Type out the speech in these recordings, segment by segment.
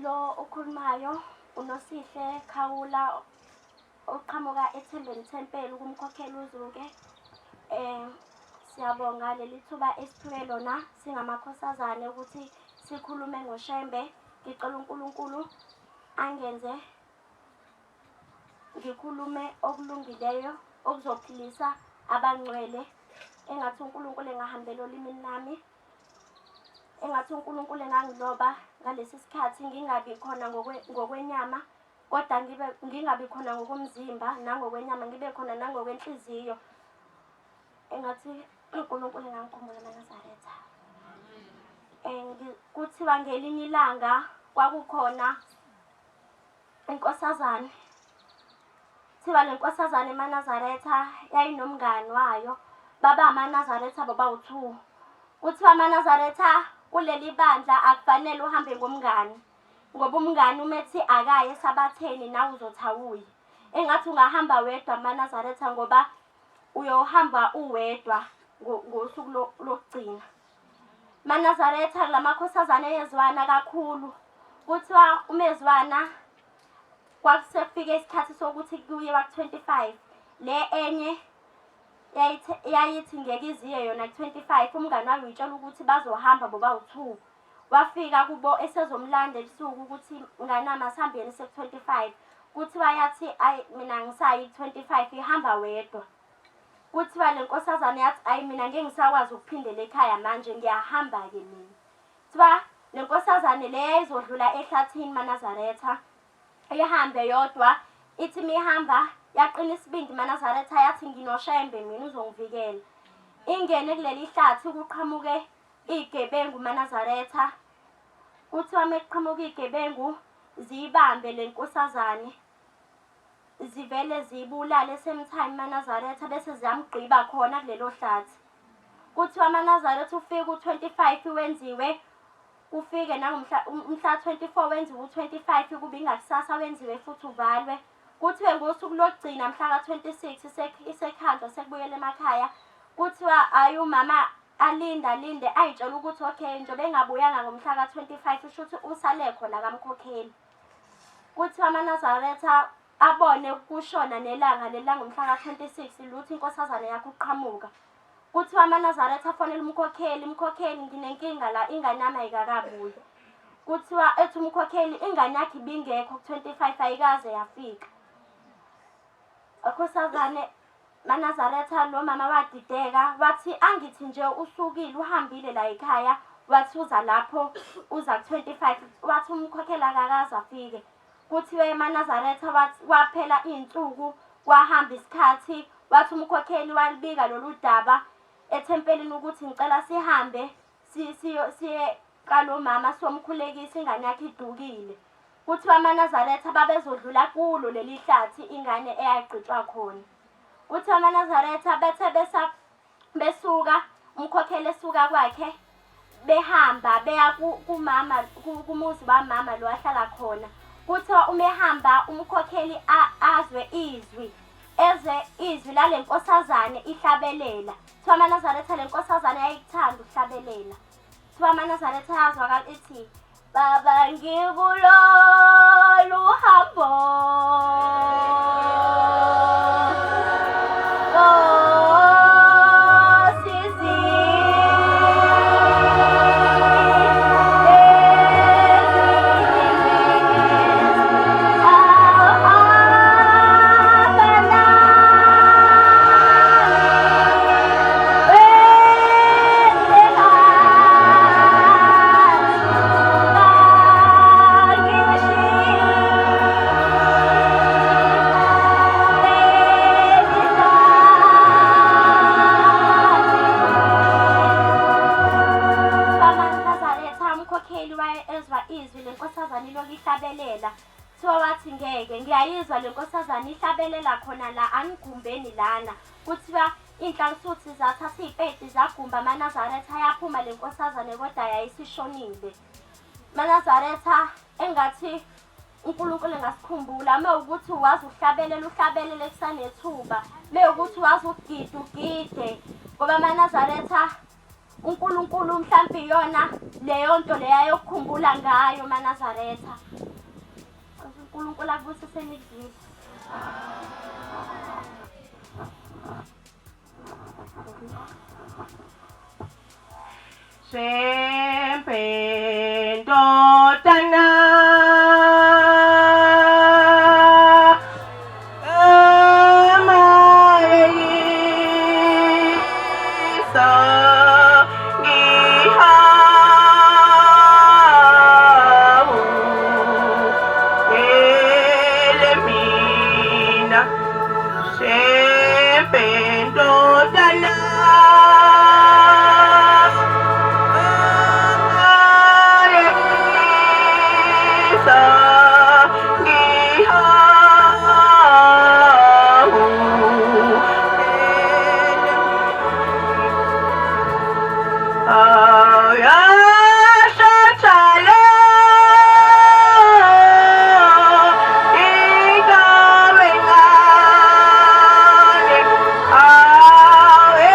Lo okhulumayo uNosihle Khawula oqhamuka eThembeni Tempel kumkhokheli uZuke. Siyabonga leli thuba esiphiwe lona singamakhosazane ukuthi sikhulume ngoShembe. Ngicela uNkulunkulu angenze ngikhulume okulungileyo okuzophilisa abangcwele. Engathi uNkulunkulu engahambela olimini lami. Engathi uNkulunkulu engangiloba ngalesi sikhathi ngingabi khona ngokwenyama kodwa ngibe ngingabi khona ngokomzimba nangokwenyama ngibe khona nangokwenhliziyo. Engathi uNkulunkulu engangikhumbula amaNazaretha. Kuthiwa ngelinye ilanga kwakukhona inkosazane. Kuthiwa le nkosazane emaNazaretha yayinomngani wayo, baba amaNazaretha bobawu-two. Kuthiwa amaNazaretha kuleli bandla akufanele uhambe ngomngani ngoba umngani uma ethi akaye esabatheni nawe uzothi awuyi. Engathi ungahamba wedwa maNazaretha ngoba uyohamba uwedwa ngosuku lokugcina. MaNazaretha lamakhosazane eyezwana kakhulu. Kuthiwa umezwana kwakusefike isikhathi sokuthi kuyiwa ku-25. Le enye yayithi ngeke iziye yona ku-25, umngani wayo uyitshela ukuthi bazohamba bobawu-2. Wafika kubo esezomlanda ebusuku ukuthi mngani wami asihambeni seku-25. Kuthiwa yathi ayi mina angisayi ku-25 ihamba wedwa. Kuthiwa le nkosazane yathi ayi mina ngeke ngisakwazi ukuphindela ekhaya manje ngiyahamba-ke mina. Kuthiwa le nkosazane le yayizodlula ehlathini maNazaretha ihambe yodwa ithi mihamba yaqina isibindi maNazaretha yathi nginoShembe mina uzongivikela. Ingene kuleli hlathi kuqhamuke iy'gebengu maNazaretha. Kuthiwa mekuqhamuka iy'gebengu ziyibambe le nkosazane. Zivele ziyibulale same time maNazaretha bese ziyamgqiba khona kulelo hlathi. Kuthiwa amaNazaretha ufike u-25 wenziwe kufike nangomhla umhla 24 wenziwe u-25 kube ingakusasa wenziwe futhi uvalwe. Kuthiwe ngosuku lokugcina mhla ka-26 isekhanjwa sekubuyela emakhaya. Kuthiwa hhayi umama alinde alinde ayitshela ukuthi okay njengoba engabuyanga ngomhla ka-25 shuthi usale khona kamkhokheli. Kuthiwa amaNazaretha abone kushona nelanga leli langomhla ka-26 lutho inkosazane yakho uqhamuka. Kuthiwa amaNazaretha afonela umkhokheli, mkhokheli nginenkinga la ingane yami ayikakabuyi. Kuthiwa ethi umkhokheli ingane yakhe ibingekho ku-25 ayikaze yafika. Nkosazane MaNazaretha lo mama wadideka wathi angithi nje usukile uhambile la ekhaya wathi uza lapho uza ku-25 wathi umkhokhela akakaze afike. Kuthiwe emaNazaretha wathi kwaphela iy'nsuku kwahamba isikhathi wathi umkhokheli walibika lolu daba ethempelini ukuthi ngicela sihambe siye kalomama siyomkhulekisa ingane yakhe idukile. Kuthiwa amaNazaretha babezodlula kulo leli hlathi ingane eyagqitshwa khona. Kuthiwa amaNazaretha bethe besa besuka umkhokheli esuka kwakhe behamba beya kumama kumuzi wamama lo ahlala khona. Kuthiwa uma ehamba umkhokheli azwe izwi ezwe izwi lale nkosazane ihlabelela. Kuthiwa amaNazaretha le nkosazane yayikuthanda ukuhlabelela. Kuthiwa amaNazaretha yazwakala ithi Baba ngikulolu hambo. Kuthiwa wathi ngeke ngiyayizwa le nkosazane ihlabelela khona la angigumbeni lana. Kuthiwa Iy'nhlansuthi zathatha iy'peti zagumba amaNazaretha yaphuma le nkosazane kodwa yayisishonile. MaNazaretha engathi uNkulunkulu engasikhumbula uma ukuthi wazi uhlabelela uhlabelele kusanethuba, uma ukuthi wazi ukugida ugide ngoba amaNazaretha uNkulunkulu mhlampe iyona leyo nto leya yokukhumbula ngayo maNazaretha. uNkulunkulu akubusise nikuzile. Shembe ndodana amayisa ngihawu ele mina Shembe ndodana Ayisa ngihawu Ayashathala ingabe ncane awesonula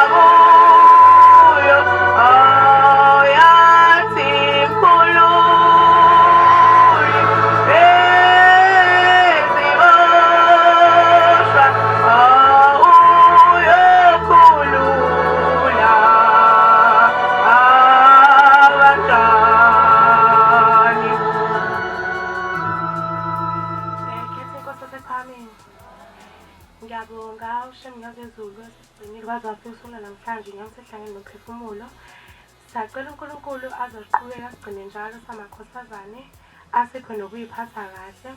ongakuyo ayathi mkhululi eziboshwa awuyokhulula abanjani. Khetha inkosi yasePhakameni. Ngiyabonga uShembe Nyazezulu esigcinile kwaze wafika usuku namhlanje njengoba sehlangene nomphefumulo. Siyacela uNkulunkulu azoqhubeka asigcine njalo samakhosazane asiphe nokuyiphatha kahle.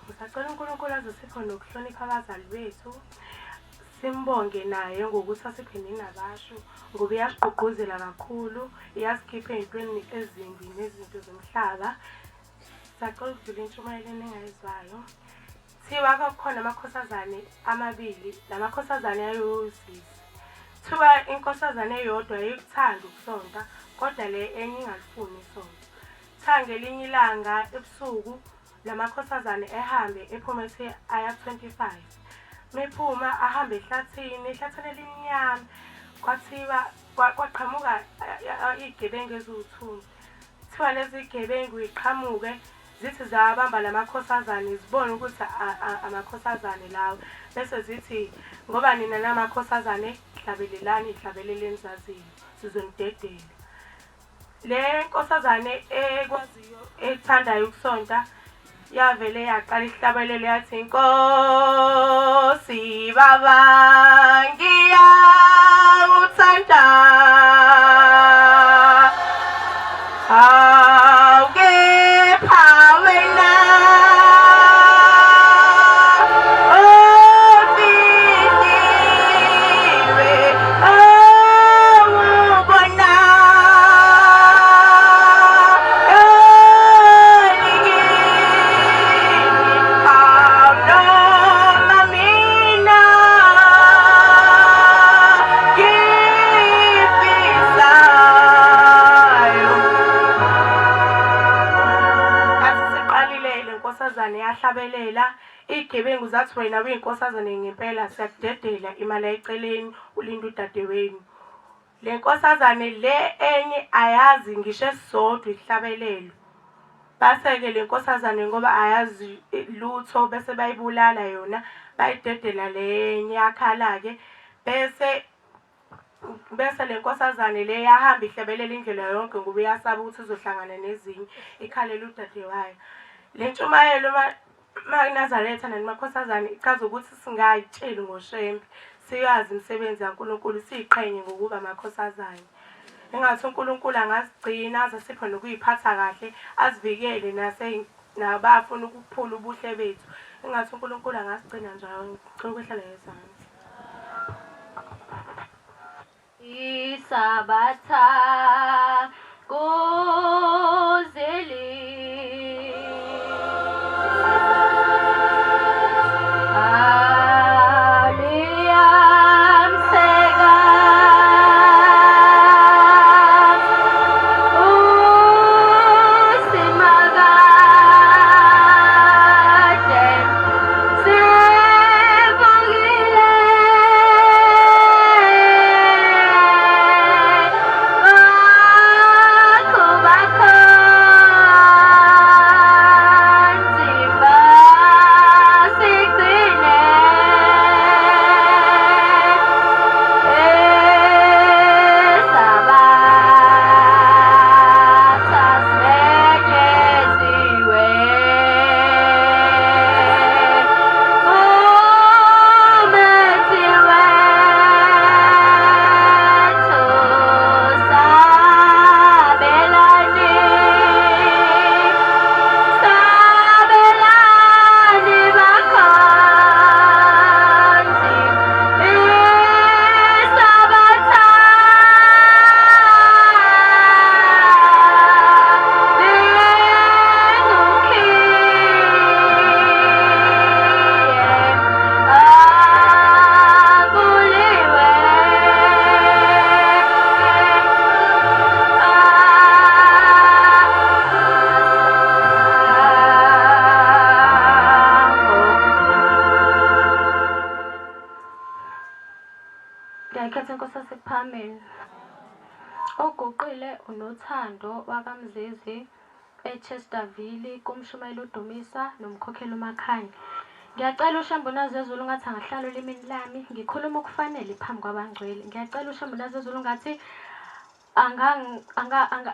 Ngisacela uNkulunkulu azosiphe nokuhlonipha abazali bethu. Simbonge naye ngokuthi asiphe ninabasho ngoba iyasigqugquzela kakhulu, iyasikhipha ey'ntweni ezimbi nezinto zomhlaba. Sacela ukudlula intshumayelweni engayizwayo. Kuthiwa kwakukhona amakhosazane amabili, la makhosazane ayewosisi. Kuthiwa inkosazane eyodwa yayikuthanda ukusonta, kodwa le enye ingalifuni isonto. Kuthiwa ngelinye ilanga ebusuku la makhosazane ehambe ephume ethi aya ku-25. Mephuma ahambe ehlathini, ehlathini elimnyama. Kwathiwa kwaqhamuka iy'gebengu eziwu-two. Kuthiwa lezi gebengu yiqhamuke zithi zawabamba lamakhosazane zibone ukuthi amakhosazane lawa bese zithi ngoba nina namakhosazane hlabelelani ihlabelele enizaziyo sizonidedela. Le nkosazane ekwaziyo ethandayo ukusonta yavele yaqala ihlabelelo yathi Nkosi baba ngiyakuthanda Hawu kepha wena ofihliwe awubona Noma mina ngifisayo. Athi siqalile le nkosazane yahlabelela iy'gebengu zathi wena uyinkosazane ngempela siyakudedela imali ayiceleni ulinde udadewenu. Le nkosazane le enye ayazi ngisho esisodwa isihlabelelo. Base-ke le nkosazane ngoba ayazi lutho bese bayibulala yona bayidedela le enye yakhala-ke bese bese le nkosazane le yahamba ihlebelela indlela yonke ngoba iyasaba ukuthi izohlangana nezinye ikhalela udade wayo. Le ntshumayelo MaNazaretha nani makhosazane ichaza ukuthi singayitsheli ngoShembe, siyazi imisebenzi kaNkulunkulu, siyiqhenye ngokuba amakhosazane. Engathi uNkulunkulu angasigcina aze asiphe nokuyiphatha kahle, asivikele nase nabafuna ukuphula ubuhle bethu. Engathi uNkulunkulu angasigcina njalo. Ngicela ukwehlela ngezansi. Isabatha kuzeli Aliyamseka Ngiyayikhetha inkosi yaseKuphakameni. Oguqile uNothando wakaMzizi eChesterville kuMshumayeli uDumisa noMkhokheli uMakhanya. Ngiyacela uShembe uNazezulu ngathi angahlala olimini lami ngikhuluma okufanele phambi kwabangcwele. Ngiyacela uShembe uNazezulu ngathi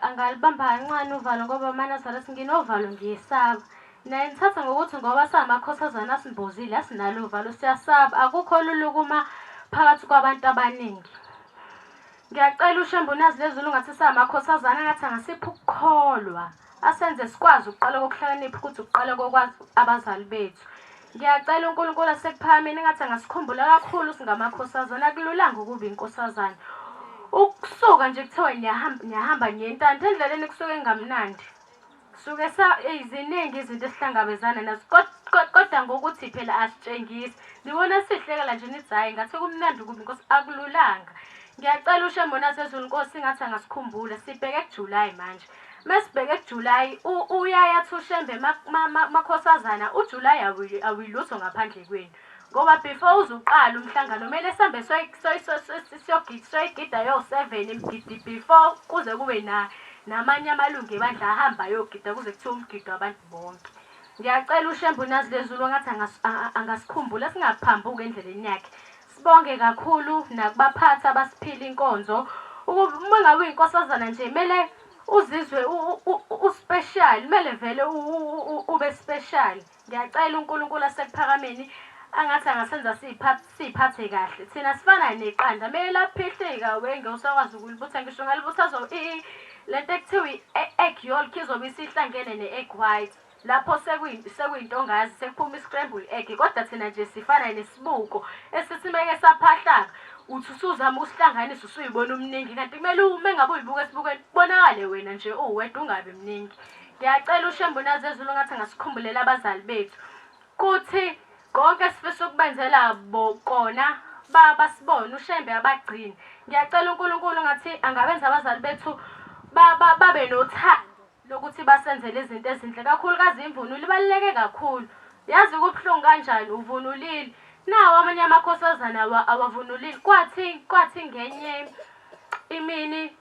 angalibamba kancane uvalo ngoba amaNazaretha nginovalo ngiyesaba. Naye ngithatha ngokuthi ngoba singamakhosazana asimbozile asinalo uvalo siyasaba akukho lula ukuma phakathi kwabantu abaningi. Ngiyacela uShembe uNazi lezulu ngathi singamakhosazana ngathi angasipha ukukholwa asenze sikwazi ukuqala kokuhlakanipha ukuthi ukuqala kokwazi abazali bethu. Ngiyacela uNkulunkulu asekuphakameni engathi angasikhumbula kakhulu singamakhosazana akululanga ukuba inkosazana. Ukusuka nje kuthiwa niyahamba niyahamba niyentanta endleleni kusuke kungamnandi. Suke sa eyi ziningi izinto esihlangabezana nazo kodwa ngokuthi phela asitshengisi. Nibona sihlekela nje nithi hhayi ngathi kumnandi ukuba inkosi akululanga. Ngiyacela uShembe onaseZulu Nkosi ngathi angasikhumbula sibheke kuJuly manje. Mesibheke kuJuly uyaya athi uShembe makhosazana uJuly awuyilutho ngaphandle kwenu. Ngoba before uze uqale umhlangano kumele sihambe siyoyigida yo-seven imigidi before kuze kube namanye amalungu ebandla ahamba ayogida kuze kuthiwe umgido wabantu bonke. Ngiyacela uShembe uNazi lezulu ngathi angasikhumbula singaphambuki endleleni yakhe. Sibonge kakhulu nakubaphathi abasiphila inkonzo. Uma ngabe uyinkosazana nje kumele uzizwe u-special, kumele vele ube special. Ngiyacela uNkulunkulu asekuphakameni angathi angasenza siy'phathe kahle. Thina sifana neqanda mele laphihlika wenge usakwazi ukulibutha ngisho ungalibutha le nto ekuthiwa i-egg yolk izobe isihlangene ne-egg white. Lapho sekuyinto ongayazi sekuphuma i-scramble egg kodwa thina nje sifana nesibuko esithi meke saphahlaka uthi usuzama usihlanganisa usuyibona umningi kanti kumele uma engabe uyibuka esibukweni kubonakale wena nje uwedwa ungabi mningi. Ngiyacela uShembe uNazezulu ngathi angasikhumbulela abazali bethu kuthi konke esifisa ukubenzela kona basibone uShembe abagcine. Ngiyacela uNkulunkulu ngathi angabenza abazali bethu babe nothando lokuthi basenzele izinto ezinhle kakhulukazi imvunulo ibaluleke kakhulu. Yazi kubuhlungu kanjani uvunulile nawo amanye amakhosazana awavunulile kwathi kwathi ngenye imini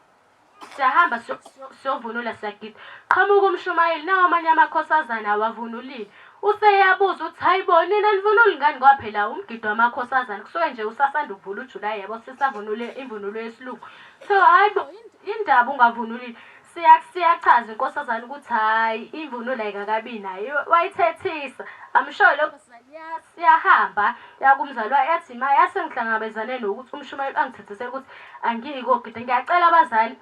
Siyahamba siyovunula siyagida. Qhamuka umshumayeli nawo amanye amakhosazana awavunulile. Useyabuza uthi hayi bo nina nivunuli ngani ngoba phela umgido wamakhosazana kusuke nje usasanda ukuvula uJulayi yabo sisavunule imvunulo yesilungu. So hayi bo indaba ungavunulile. Siyachaza inkosazana ukuthi hhayi imvunulo ayikakabi nayo wayithethisa. I'm sure lokho siyahamba yakumzali wayo yathi ma yase ngihlangabezane nokuthi umshumayeli angithethisele ukuthi angiyi kogida. Ngiyacela abazali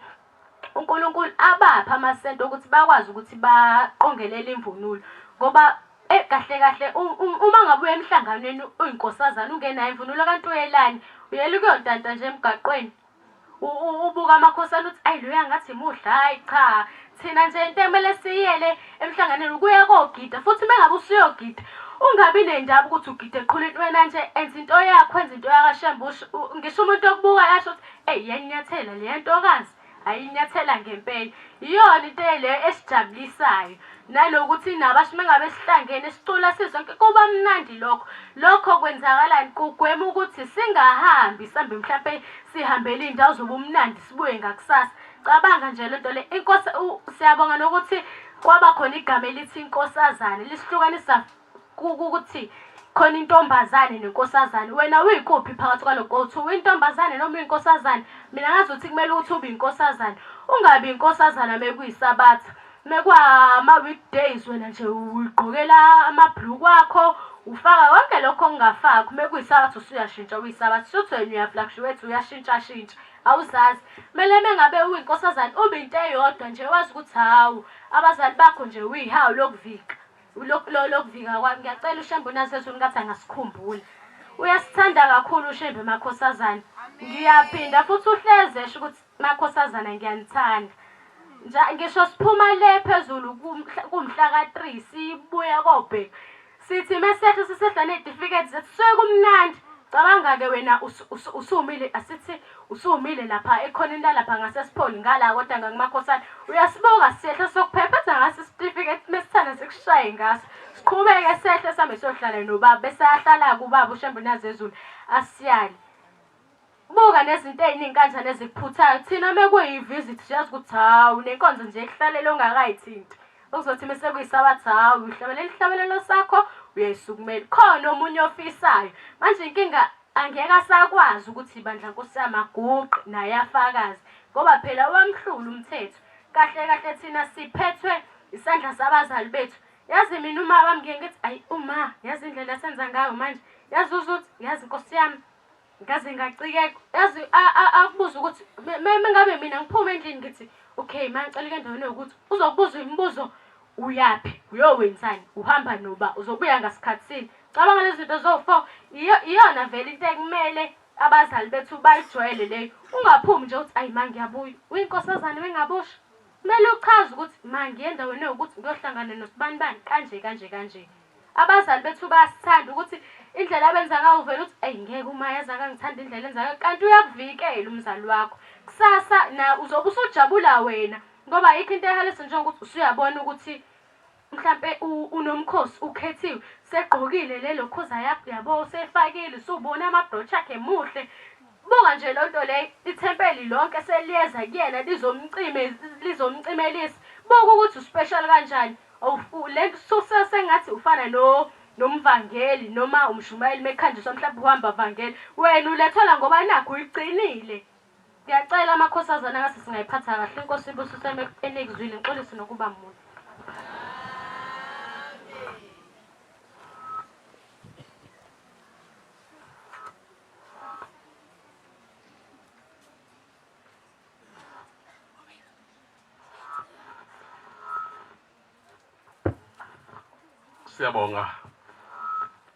uNkulunkulu abaphe amasenti okuthi bakwazi ukuthi baqongelele imvunulo ngoba eh, kahle kahle uma ngabe uya emhlanganweni uyinkosazana ungenayo imvunulo kanti uyelani uyela ukuyontanta nje emgaqweni. Ubuka amakhosana uthi ayi loya ngathi muhle hayi cha thina nje into ekumele siyele emhlanganweni ukuya kogida futhi uma ngabe usuyogida ungabi nendaba ukuthi ugide eqhulwini wena nje enza into yakho enza into yakashembe ngisho umuntu okubukayo asho ukuthi eyi iyanyathela leya ntokazi ayinyathela ngempela iyona into leyo esijabulisayo nanokuthi nabasho uma ngabe sihlangene sicula sisonke kuba mnandi lokho lokho kwenzakalani kugwema ukuthi singahambi sambe mhlampe sihambele iy'ndawo zobumnandi sibuye ngakusasa cabanga nje lento le inkosi siyabonga nokuthi kwaba khona igama elithi inkosazane lisihlukanisa ukuthi khona intombazane nenkosazane wena uyikuphi phakathi kwalokho uthi uyintombazane noma uyinkosazane mina ngazi ukuthi kumele ukuthi ube inkosazane ungabi inkosazana mekuyisabatha Mekwama-weekdays wena nje uyigqokela amabhuluku akho ufaka konke lokho okungafakwa mekuyisabatha usuyashintsha kuyisabatha shuthi wena uyafluctuate uyashintshashintsha awuzazi kumele mengabe uyinkosazane ube into eyodwa nje wazi ukuthi hawu abazali bakho nje uyihawu lokuvika lokuvika kwami ngiyacela uShembe uNazaretha ngathi angasikhumbula uyasithanda kakhulu uShembe makhosazane ngiyaphinda futhi uhleze esho ukuthi Makhosazana ngiyanithanda. Nja ngisho siphuma le phezulu kumhla ka-3 sibuya kobheka. Sithi mesehla sisehla ney'tifiketi zethu suke kumnandi. Cabanga-ke wena usumile asithi usumile lapha ekhoneni lalapha ngasesipholi ngala kodwa ngakumakhosana. Uyasibuka siyehla sokuphephetha ngaso isitifiketi mesithanda sikushaye ngaso. Siqhubeke sehle sihambe siyohlala nobaba bese ayahlala-ke ubaba uShembe uNazezulu asiyale. Buka nezinto ey'ningi kanjani ezikuphuthayo. Thina uma kuyi-visit siyazi ukuthi hawu nenkonzo nje ekuhlalela ongakayithinti. Okuzothi uma sekuyisabatha hawu uhlabelela isihlabelelo sakho uyayisukumela. Khona omunye ofisayo. Manje inkinga angeke asakwazi ukuthi ibandla nkosi yami aguqe naye afakaze ngoba phela wamhlula umthetho. Kahle kahle thina siphethwe isandla sabazali bethu. Yazi mina uma wami ngike ngithi ayi uma yazi indlela esenza ngayo manje yazi uzuthi yazi nkosi yami ngaze ngacikeka yazi akubuza ukuthi mengabe mina ngiphume endlini ngithi okay ma ngicela ukuya endaweni ewukuthi uzokubuza imibuzo uyaphi uyowenzani uhamba noba uzobuya ngasikhathi sini cabanga lezi zinto zowu-four iyona vele into ekumele abazali bethu bayijwayele leyo ungaphumi nje uthi ayi ma ngiyabuya uyinkosazane wengabosha kumele uchaze ukuthi ma ngiye endaweni ewukuthi ngiyohlangana nosibanibani kanje kanje kanje Abazali bethu bayasithanda ukuthi indlela abenza ngayo uvele uthi eyi ngeke uma yazi akangithanda indlela enza ngayo kanti uyakuvikela umzali wakho. Kusasa na uzobe usujabula wena ngoba ayikho into ehalisa njengokuthi usuyabona ukuthi mhlampe unomkhosi ukhethiwe segqokile lelo khoza yabo usefakile usubona amabhrotshi akhe muhle. Buka nje loo nto leyo ithempeli lonke seliyeza kuyena lizomcime lizomcimelisa. Buka ukuthi uspecial kanjani. Le nto sengathi ufana no nomvangeli noma umshumayeli mekhanjiswa mhlawumbe uhamba vangeli wena ulethola ngoba nakho uyigcinile. Ngiyacela amakhosazana ngase singayiphatha kahle inkosi ibusise enikuzwile ngixolise nokuba mude. Siyabonga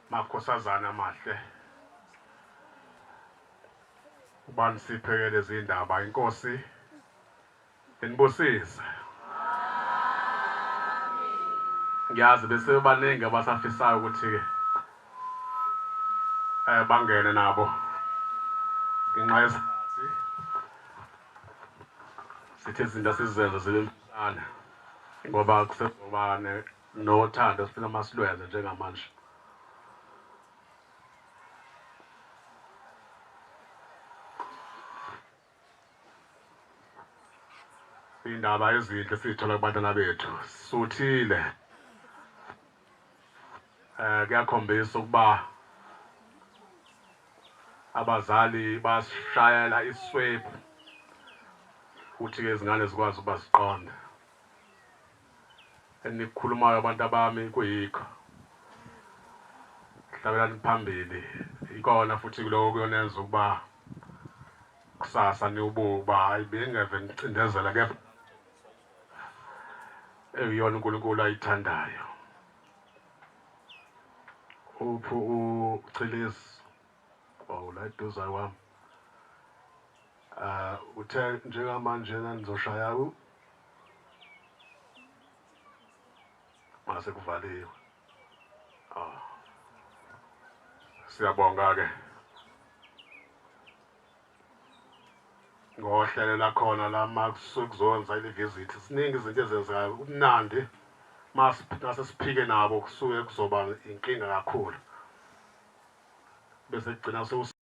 makhosazana amahle. Ubani sipheke lezi ndaba inkosi inibusise. Ngiyazi bese baningi abasafisayo ukuthi eh bangene nabo ngenxa yesikhathi sithi izinto asizenze zibe mfishane ngoba kusezoba nothando sifuna masilwenze njengamanje. Indaba ezinhle esizithola kubantwana bethu suthile eh kuyakhombisa ukuba abazali basishayela iswepu ukuthi ke izingane zikwazi ukuba ziqonde enikukhulumayo abantu abami kuyikho hlabelani phambili ikona futhi kuloko kuyonenza ukuba kusasa niwubuke ukuba hayi bengingeve ngicindezela kepha ekuyona uNkulunkulu ayithandayo uphi uChilisi oh la eduze kwami eh uthe njengamanje nizoshaya u mase kuvaliwe ah siyabonga ke ngohlelo lakhona la makusuke kuzonza ile-visit siningi izinto ezenzekayo kumnandi mase siphike nabo kusuke kuzoba inkinga kakhulu bese kugcina.